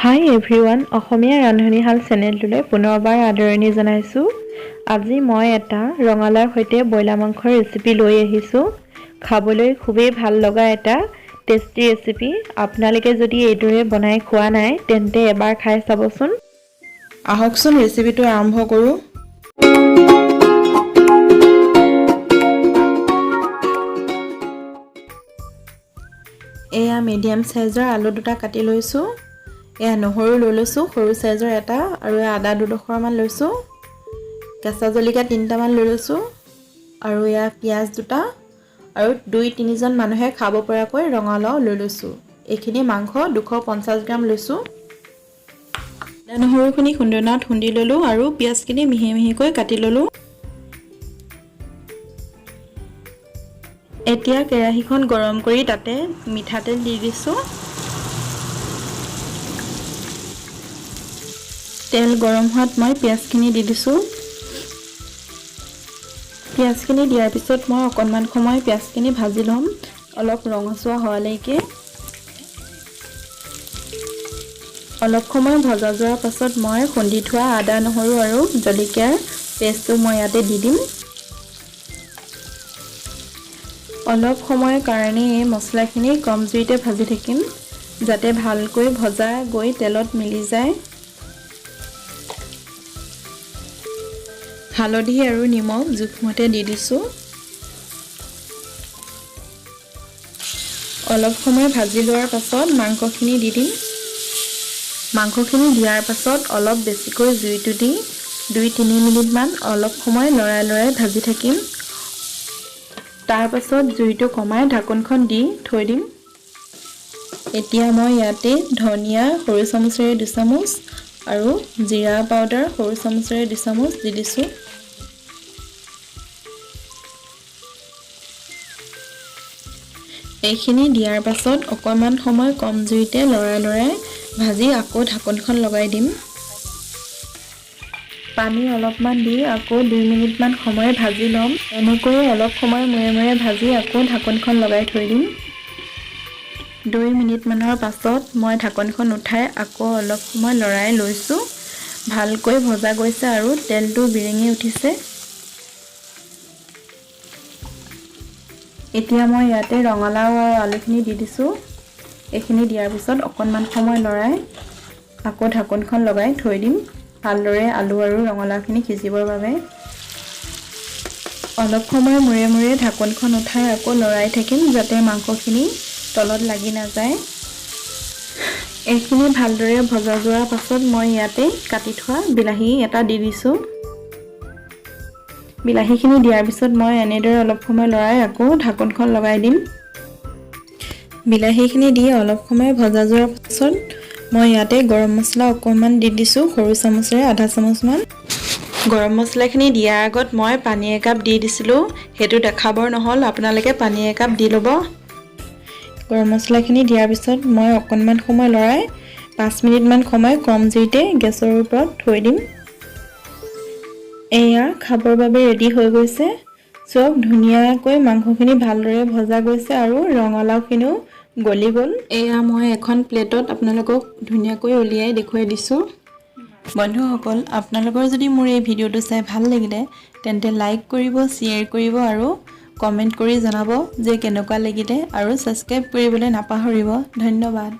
হাই everyone, অসমীয়া ৰান্ধনীশাল চেনেলটোলৈ পুনৰবাৰ আদৰণি জনাইছোঁ। আজি মই এটা ৰঙালাওৰ সৈতে ব্ৰইলাৰ মাংসৰ ৰেচিপি লৈ আহিছোঁ। খাবলৈ খুবেই ভাল লগা এটা টেষ্টি ৰেচিপি। আপোনালোকে যদি এইদৰে বনাই খোৱা নাই তেন্তে এবাৰ খাই চাবচোন। আহকচোন ৰেচিপিটো আৰম্ভ কৰোঁ। এয়া মিডিয়াম চাইজৰ আলু দুটা কাটি লৈছোঁ। এয়া নহৰু লৈ লৈছোঁ সৰু চাইজৰ এটা, আৰু আদা দুডোখৰমান লৈছোঁ, কেঁচা জলকীয়া তিনিটামান লৈ লৈছোঁ, আৰু এয়া পিঁয়াজ দুটা, আৰু 2-3জন মানুহে খাব পৰাকৈ ৰঙালাও লৈ লৈছোঁ। এইখিনি মাংস 250 গ্ৰাম লৈছোঁ। আদা নহৰুখিনি খুন্দনাত খুন্দি ল'লোঁ আৰু পিঁয়াজখিনি মিহি মিহিকৈ কাটি ল'লোঁ। এতিয়া কেৰাহীখন গৰম কৰি তাতে মিঠাতেল দি দিছোঁ। তেল গৰম হোৱাত মই পিঁয়াজখিনি দি দিছোঁ। পিঁয়াজখিনি দিয়াৰ পিছত মই অকণমান সময় পিঁয়াজখিনি ভাজি ল'ম, অলপ ৰঙচুৱা হোৱালৈকে। অলপ সময় ভজা যোৱাৰ পাছত মই খুন্দি থোৱা আদা নহৰু আৰু জলকীয়াৰ পেষ্টটো মই ইয়াতে দি দিম। অলপ সময়ৰ কাৰণে এই মছলাখিনি কম জুইতে ভাজি থাকিম, যাতে ভালকৈ ভজা গৈ তেলত মিলি যায়। হালধি আৰু নিমখ জোখমতে দি দিছোঁ। অলপ সময় ভাজি লোৱাৰ পাছত মাংসখিনি দি দিম। মাংসখিনি দিয়াৰ পাছত অলপ বেছিকৈ জুইটো দি 2-3 মিনিটমান অলপ সময় লৰাই লৰাই ভাজি থাকিম। তাৰপাছত জুইটো কমাই ঢাকোনখন দি থৈ দিম। এতিয়া মই ইয়াতে ধনিয়া সৰু চামুচেৰে 2 চামুচ আৰু জিৰা পাউডাৰ সৰু চামুচেৰে 2 চামুচ দি দিছোঁ। এইখিনি দিয়াৰ পাছত অকণমান সময় কম জুইতে লৰাই লৰাই ভাজি আকৌ ঢাকোনখন লগাই দিম। পানী অলপমান দি আকৌ 2 মিনিটমান সময় ভাজি ল'ম। এনেকৈয়ে অলপ সময় মূৰে মূৰে ভাজি আকৌ ঢাকোনখন লগাই থৈ দিম। 2 মিনিটমানৰ পাছত মই ঢাকোনখন উঠাই আকৌ অলপ সময় লৰাই লৈছোঁ। ভালকৈ ভজা গৈছে আৰু তেলটো বিৰিঙি উঠিছে। এতিয়া মই ইয়াতে ৰঙালাও আৰু আলুখিনি দি দিছোঁ। এইখিনি দিয়াৰ পিছত অকণমান সময় লৰাই আকৌ ঢাকোনখন লগাই থৈ দিম, ভালদৰে আলু আৰু ৰঙালাওখিনি সিজিবৰ বাবে। অলপ সময় মূৰে মূৰে ঢাকোনখন উঠাই আকৌ লৰাই থাকিম, যাতে মাংসখিনি তলত লাগি নাযায়। এইখিনি ভালদৰে ভজা যোৱাৰ পাছত মই ইয়াতে কাটি থোৱা বিলাহী এটা দি দিছোঁ। বিলাহীখিনি দিয়াৰ পিছত মই এনেদৰে অলপ সময় লৰাই আকৌ ঢাকোনখন লগাই দিম। বিলাহীখিনি দি অলপ সময় ভজা যোৱাৰ পাছত মই ইয়াতে গৰম মছলা অকণমান দি দিছোঁ, সৰু চামুচেৰে আধা চামুচমান। গৰম মছলাখিনি দিয়াৰ আগত মই পানী একাপ দি দিছিলোঁ, সেইটো দেখাবৰ নহ'ল, আপোনালোকে পানী একাপ দি ল'ব। গৰম মছলাখিনি দিয়াৰ পিছত মই অকণমান সময় লৰাই 5 মিনিটমান সময় কম জুইতে গেছৰ ওপৰত থৈ দিম। এয়া খাবৰ বাবে ৰেডি হৈ গৈছে। চব ধুনীয়াকৈ মাংসখিনি ভালদৰে ভজা গৈছে আৰু ৰঙালাওখিনিও গলি গ'ল। এয়া মই এখন প্লেটত আপোনালোকক ধুনীয়াকৈ উলিয়াই দেখুৱাই দিছোঁ। বন্ধুসকল, আপোনালোকৰ যদি মোৰ এই ভিডিঅ'টো চাই ভাল লাগিলে তেন্তে লাইক কৰিব, শ্বেয়াৰ কৰিব আৰু কমেণ্ট কৰি জনাব যে কেনেকুৱা লাগিলে, আৰু ছাবস্ক্ৰাইব কৰিবলৈ নাপাহৰিব। ধন্যবাদ।